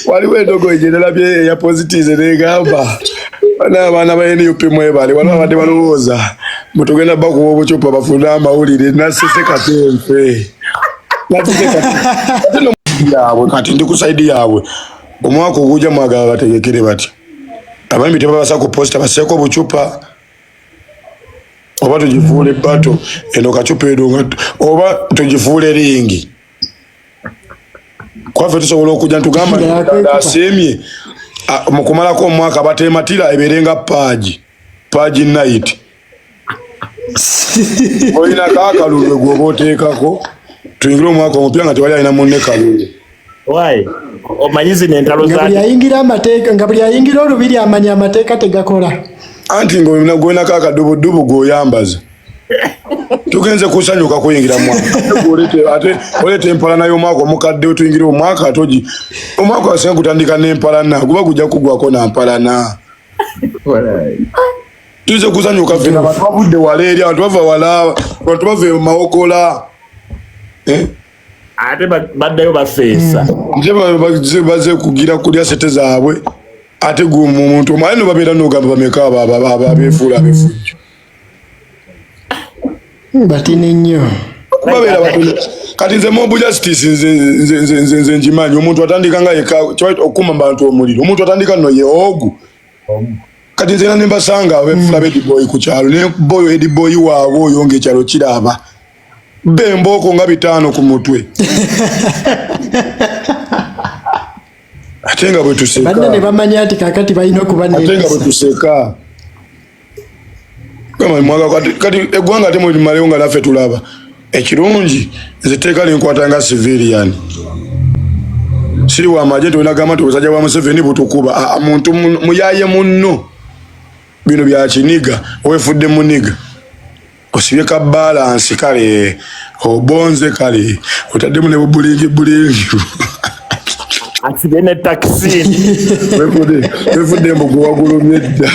Waliwo endogoyi gye nalabye eya positize negamba bana abaana ba NUP mwebale, waliwo abadde balowooza mbu tugenda bakuwa obucupa bafune amawulire. Nasese katenfe, nasese kati no yaabwe. Kati ndi ku side yaabwe. Omwaka ogujja mwagala bategekere batya? Abayimbi tebabasa ku poster, baseeko obucupa oba tugifuule bato eno kacupa eno oba tugifuule ring. Kwaffe tusobola okujja ntugamba asiimye mu kumalako omwaka bateematira ebeere nga purge, purge night. Olinako akalulu gwoba oteekako, tuyingire omwaka omupya nga tewali alina munne kalulu. Why? Omanyi zino entalo nga za buli ayingira amateeka, nga buli ayingira olubiri amanya amateeka tegakola. Anti nga gwenako akadubudubu gwoyambaza, tugenze kusanyuka kuyingira mwaka. Ate oleeta empalana y'omwaka omukadde. Tuyingire omwaka ate ogi omwaka wasinga gutandika n'empalana, guba gujja kugwako nampalana. Tuze kusanyuka ffena. Abantu bavudde wala eri, abantu bava wala, abantu bava e Mawogola. Eh? Ate baddayo bafeesa. Nte baze kugira kulya sente zaabwe. Ate gwe omuntu omwana no babeera nogamba bameka abo abeefuula abefujjo? Batini nnyo. Babeera batono. Kati nze mob justice nze ngimanyi. Omuntu atandika nga yeka okukuma mu bantu omuliro, omuntu atandika nno ye ogu. Kati nze ne mbasanga abeefula head boy ku kyalo, ne boyo head boy waabwe oyo ng'ekyalo kiraba bembooko nga 500 ku mutwe, ate nga bwe tuseka. Banne ne bamanya nti kakati balina okuba Ate nga bwe n'empisa. tuseka. Gamba mwaka kati eggwanga ate mulimalewo nga naffe tulaba. Ekirungi nze etteeka linkwata nga civilian, siri wa magye. Nti wenagamba nti obusajja bwa Museveni butukuba. Ah, muntu muyaye munno, bino bya kiniga. Wefudde muniga, osibye ka balance, kale obonze, kale otaddemu ne bubulingi bulingi. Asibye ne takisi. Wefudde embugu wagulumye dda.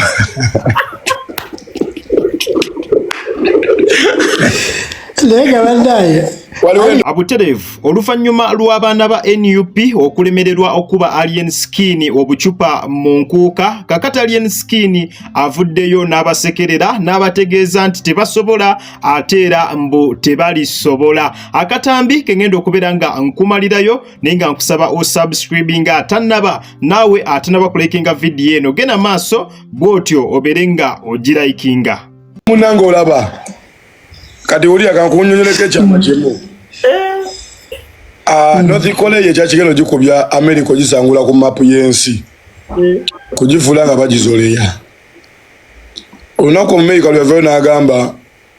Naye nga bannaye Waliwo Abutereevu oluvannyuma lw'abaana ba NUP okulemererwa okuba Alien Skin obucupa mu nkuuka, kakati Alien Skin avuddeyo n'abasekerera n'abategeeza nti tebasobola, ate era mbu tebalisobola. Akatambi ke ngenda okubeera nga nkumalirayo, naye nga nkusaba osubscribinga atannaba, naawe atanaba kulekinga vidiyo eno, genda maaso bw'otyo obeere nga ogirayikinga. Munange olaba kati oli akankunyonyoleko ekyama kimu. Ah, North Korea ekyakigenda ogikubya America, ogisangula ku mapu y'ensi, kugifuula nga bagizoleya. Olunaku Omumerika lweyavayo n'agamba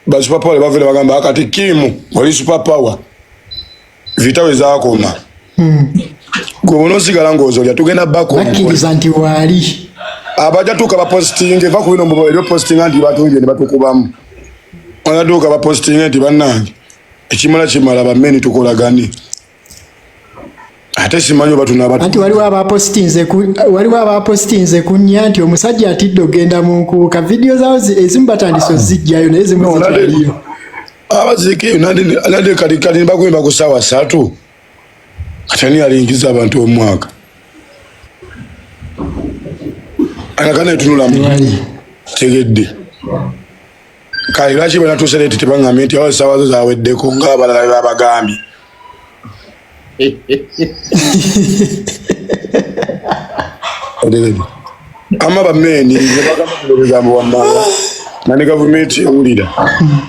ba super power bavayo bagamba kati Kim oli super power, vita we zaakoma, gwe bonoosigala ng'ozolya tugenda bako. Bakkiriza nti waali. Abajja tuuka bapositinga eva ku bino mbu ebyopositinga nti batunje ne batukubamu. Bajja bapositinga nti bannange ekimala kimala, bameni tukolagane. Ate simanyi oba tunaba. Anti waliwo abapositinze ku nnya nti omusajja atidde ogenda mu nkuuka. Vidiyo zaawo ezimu batandise ozijjayo, naye ezimu No, zikyaliyo. Abaziikeyo nande kati bakuyimba ku ssaawa 3. Kati ani alingiza abantu omwaka akakana etunulamu? Tewali. Tegedde kale lwaki banatuuse late, tebaŋŋambye nti awo essaawa zo zaweddeko ng'abalala bwe babagambye. Otegedde? Ama bameeni nebagamba bino ebigambo wammanga nga ne gavumenti ewulira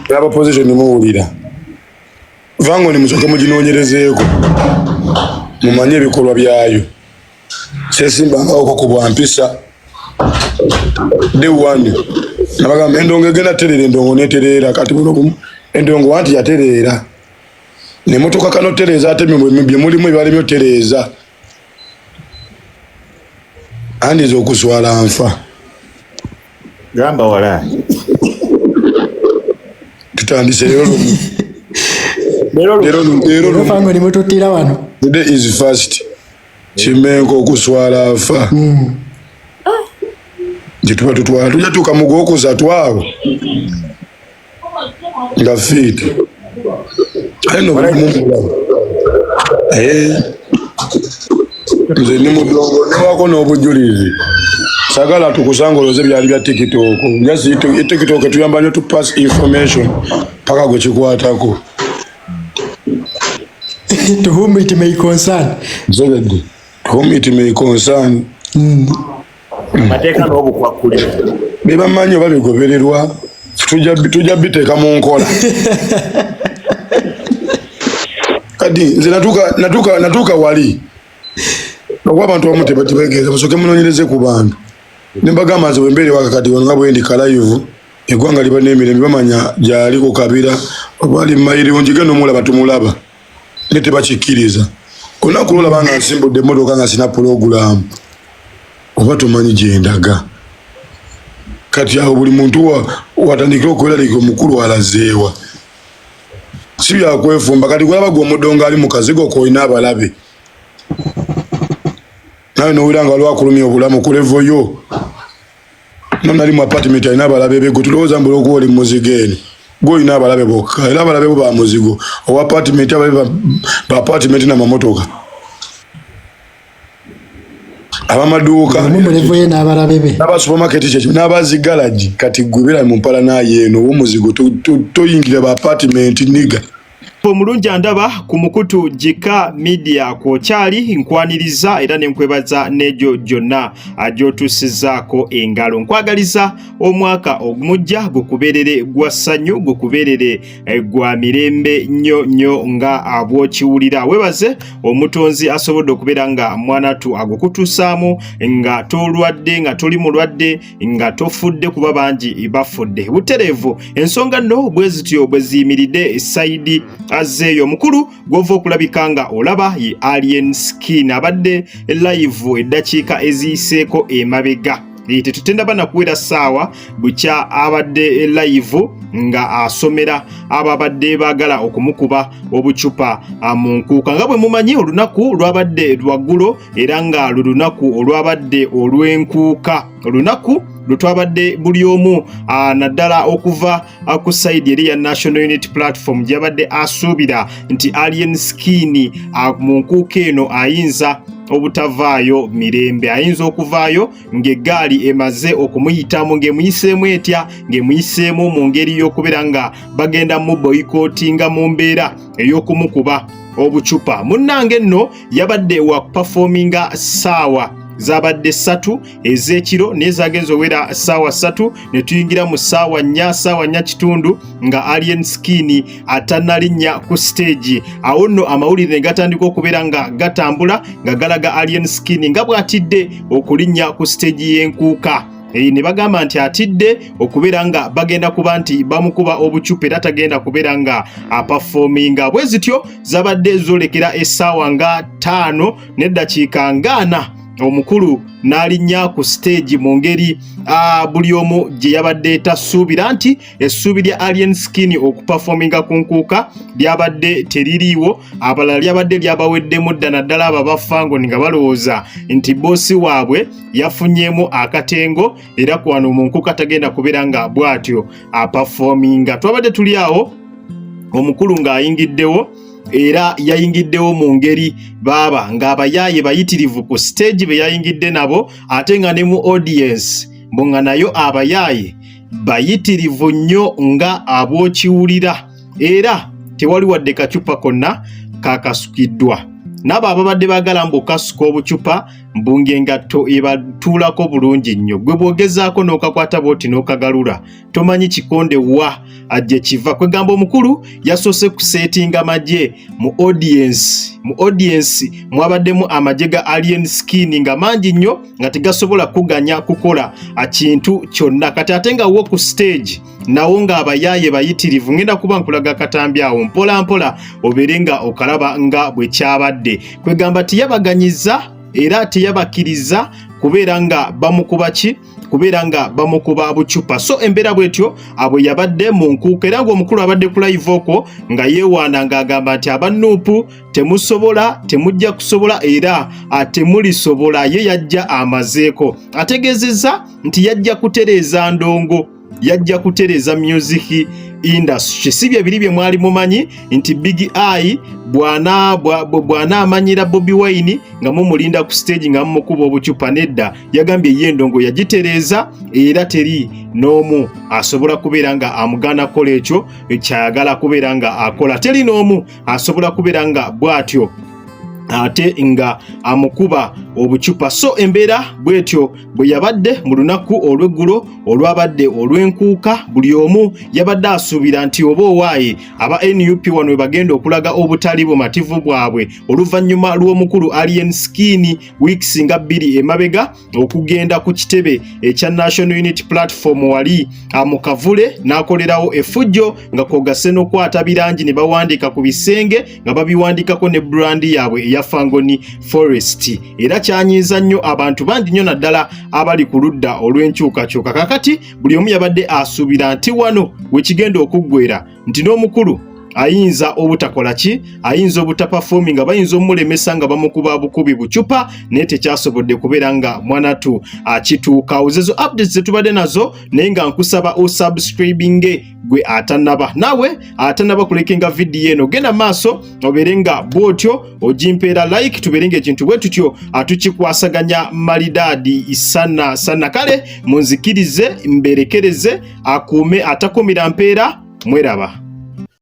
n'abaposition muwulira. Vango ni musooke muginoonyerezeeko mumanye ebikolwa byayo. Sesimbangawoko ku bwampisa. Day one nabagamba endongo egenda tereera, endongo netereera. Kati buno endongo wanti yatereera nemotoka kano tereeza, ate bye mulimu ebibalemye otereeza. Andiza okuswala nfa. Gamba wala. Tutandise leero lumu. Leero Leero lumu. Fango nimututtira wano. Today is first. Kimenko okuswala afa gye tuba tutwala, tujja tuuka mu gwokusatu awo nga fiiti. Aye no buli mumulaba. Eh. Nze ndi mudongo newako n'obujulizi. Sagala tukusanga olowooze byali bya TikTok. Just TikTok etuyamba nnyo to pass information paka gwe kikwatako. To whom it may concern. Ntegedde. To whom it may concern. Amateeka n'obukwakkuliro. Be bamanyi oba bigobererwa tujja biteeka mu nkola. Kati nze natuuka wali okuba abantu abamu tebategeeza, musooke munoonyereze ku bantu. Ne mbagamba nze bwe mbeera ewaka kati wano nga bwe ndi kalayivu, eggwanga liba n'emirembe, bamanya gy'ali ku Kabira oba ali Mayirungi, genda omulaba tumulaba, naye tebakikkiriza. Olunaku lw'olaba nga nsimbudde emmotoka nga sina pulogulaamu, oba tomanyi gye ndaga. Kati awo buli muntu watandikira okweraliika omukulu alazeewa. Si byakwefumba. Kati gw'olaba gwe omudongo ali mu kazigo k'olina abalabe. Nawe n'owulira nga waliwo akulumya obulamu ku levo yo. No nali mu apartment alina abalabe be, gwe tulowooza mbu olw'okuba oli mu muzigo eno. Gwe olina abalabe bokka, era abalabe bo ba muzigo. Owa apartment, abalabe ba apartment n'amamotoka. Abamaduuka. Omu mu levo ye n'abalabe be. N'aba supermarket kyekyo, n'abazigalagi. Kati gwe beera mu mpalana yeeno, ow'omuzigo toyingira ba apartment nigga. Omulungi andaba ku mukutu Gika Media kw'okyali, nkwaniriza era ne nkwebaza n'egyo gyonna gy'otuusizzaako engalo. Nkwagaliza omwaka omujja gukubeerere gwa ssanyu, gukubeerere gwa mirembe nnyo nnyo nga bw'okiwulira. Weebaze omutonzi asobodde okubeera nga mwanatu agukutuusaamu nga tolwadde, nga toli mulwadde, nga tofudde, kuba bangi bafudde butereevu. Ensonga nno bwe zityo bwe ziyimiridde sayidi azeeyo. Omukulu gw'ova okulabika nga olaba ye Alien Skin, abadde live eddakiika eziyiseeko emabega. Tetutendaba na kuwera ssaawa bukya abadde live nga asomera ababadde baagala okumukuba obucupa mu nkuuka. Nga bwe mumanyi, olunaku lwabadde lwaggulo era nga lu lunaku olwabadde olw'enkuuka, olunaku lwe twabadde buli omu, naddala okuva ku sayidi eri ya National Unity Platform gy'abadde asuubira nti Alien Skin mu nkuuka eno ayinza obutavaayo mirembe, ayinza okuvaayo ng'eggaali emaze okumuyitamu, ng'emuyiseemu etya, ng'emuyiseemu mu ngeri y'okubeera nga bagenda mu boyikootinga mu mbeera ey'okumukuba obucupa. Munnange nno yabadde wa kupafominga ssaawa zabadde 3 ez'ekiro, naye zagenze owera ssaawa 3 ne tuyingira mu ssaawa 4, ssaawa 4 kitundu nga Alien Skin atannalinnya ku stage. Awo nno amawulire ne gatandika okubeera nga gatambula nga galaga Alien Skin nga bw'atidde okulinnya ku stage y'enkuuka. Ne bagamba nti atidde okubeera nga bagenda kuba nti bamukuba obucupa era tagenda kubeera nga apafominga. Bwe zityo zabadde zoolekera essaawa nga 5 n'eddakiika nga 4 omukulu n'alinnya ku stage mu ngeri buli omu gye yabadde tasuubira, nti essuubi lya Alien Skin okupafominga ku nkuuka lyabadde teririiwo, abalala lyabadde lyabaweddemu dda, naddala abo abafangoni nga balowooza nti boosi waabwe yafunyeemu akatengo era ku wano mu nkuuka tagenda kubeera nga bw'atyo apafominga. Twabadde tuli awo omukulu ng'ayingiddewo, era yayingiddewo mu ngeri baaba ng'abayaaye bayitirivu ku stage be yayingidde nabo, ate nga ne mu audience mbu nga nayo abayaaye bayitirivu nnyo nga ab'okiwulira, era tewali wadde kacupa konna kakasukiddwa. N'abo ababadde baagala mbu kasuka obucupa mbu ng'engatto ebatuulako bulungi nnyo, gwe bw'ogezaako n'okakwata bw'oti n'okagalula tomanyi kikonde wa gye kiva. Kwegamba omukulu yasoose kuseetinga magye mu audience. Mu audience mwabaddemu amagye ga Alien Skin nga mangi nnyo nga tegasobola kuganya kukola kintu kyonna. Kati ate nga wo ku stage nawo ng'abayaaye bayitirivu. Ngenda kuba nkulaga akatambi awo mpola mpola obeere nga okalaba nga bwe kyabadde. Kwegamba teyabaganyiza era teyabakkiriza kubeera nga bamukuba ki, kubeera nga bamukuba bucupa. So embeera bwetyo abo yabadde mu nkuuka, era ng'omukulu abadde ku live okwo nga yeewaana ng'agamba nti aba Nuupu temusobola, temujja kusobola era temulisobola. Ye yajja amazeeko, ategeezezza nti yajja kutereeza ndongo, yajja kutereeza music industry. Si bye biri bye mwali mumanyi nti Big Eye bw'anaamanyira Bobi Wine nga mumulinda ku stage nga mumukuba obucupa. Nedda, yagambye ye endongo yagitereeza era teri n'omu asobola kubeera nga amugaana kukola ekyo kyayagala kubeera nga akola. Teri n'omu asobola kubeera nga bw'atyo ate nga amukuba obucupa. So embeera bwetyo bwe yabadde mu lunaku olw'eggulo olwabadde olw'enkuuka. Buli omu yabadde asuubira nti oba owaaye aba NUP wano we bagenda okulaga obutali bumativu bwabwe oluvannyuma lw'omukulu Alien Skin weeks nga 2 emabega okugenda ku kitebe ekya National Unity Platform wali mu kavule n'akolerawo effujjo nga kwogasse n'okwata birangi ne bawandiika ku bisenge nga babiwandikako ne brand yaabwe eya Fangoni Forest. Era kyanyiiza nnyo abantu bangi nnyo, naddala abali ku ludda olw'enkyukakyuka. Kakati buli omu yabadde asuubira nti wano wekigenda okuggwera, nti n'omukulu ayinza obutakola ki, ayinza obutaperforminga, nga bayinza omulemesa nga bamukuba bukubi bucupa, naye tekyasobodde kubeera nga mwanatu akituuka. Zezo updates zetubadde nazo, naye nga nkusaba osubscribinge gwe atanaba, naawe atanaba kulikinga vidiyo eno, genda maaso obeere nga bwotyo ogimpeera like, tubeere nga ekintu bwe tutyo atukikwasaganya malidaadi sana sana. Kale munzikirize mberekereze, akuume atakumira mpeera, mweraba.